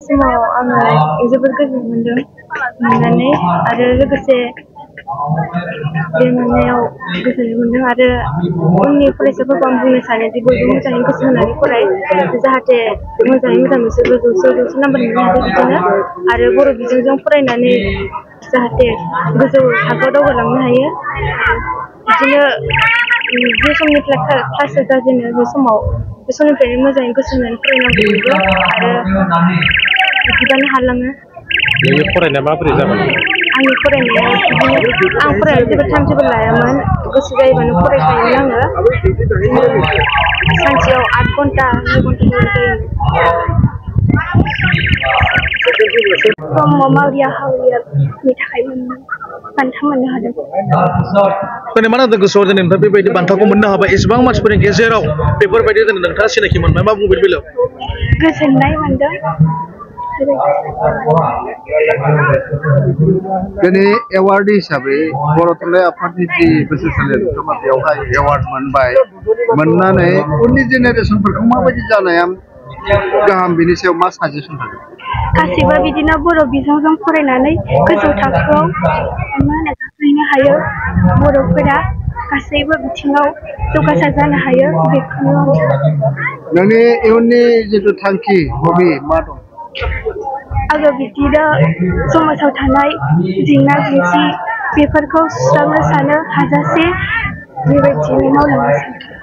समाव आङो जोबोद गोजोन मोनदों मोननानै आरो लोगोसे बे मोननायाव गोजोननाय मोनदों आरो उननि फरायसाफोरखौ आं बुंनो सानोदि बयबो मोजाङै गोसो होनानै फराय जाहाथे मोजाङै मोजां बिसोरबो जौसे नाम्बार मोननो हायो बिदिनो आरो बर' बिजोंजों फरायनानै जाहाथे गोजौ थाखोआव दावगालांनो हायो बिदिनो जे समनिफ्राय क्लासा जाजेनो बे समनिफ्रायनो मोजाङै गोसो होनानै फरायनांगौ बयबो आरो बिदिबानो हालाङो। नोंनि फरायनाया माबोरै जागोन? आंनि फरायनाया बिदिनो आं फरायनायाव जेबो टाइम टेबोल लायामोन गोसो जायोबानो फरायखायोमोन आङो सानसेयाव 8 घन्टा 9 घन्टा फरायजायोमोन। From Maria Hauliani थाखाय बान्था मोननो हादों। माने मा होनदों गोसोआव जेनेबा बेबायदि बान्थाखौ मोननो हाबाय एसेबां मानसिफोरनि गेजेराव बेफोरबायदि नोंथाङा सिनायथि मोनबाय मा बुंगोन बेलायाव? गोजोननाय मोनदों। दिनै एवार्ड हिसाबै बर' थुनलाइ आफादनि जि बोसोरसालियाव नोंथाङा बेवहाय एवार्ड मोनबाय मोननानै उननि जेनेरेसनफोरखौ माबायदि जानाया गाहाम बेनि सायाव मा साजेसन होगोन? गासिबो बिदिनो बर' बिजोंजों फरायनानै गोजौ थाखोआव गाखोहैनो हायो बर'फोरा गासैबो बिथिङाव जौगासार जानो हायो बेखौनो नोंनि इयुननि जिथु थांखि हबि मा दं? आङो बिदिनो समाजाव थानाय जेंना जेंसि बेफोरखौ सुस्रांनो सानो हाजासे बेबायदिनो मावलांनो सानो।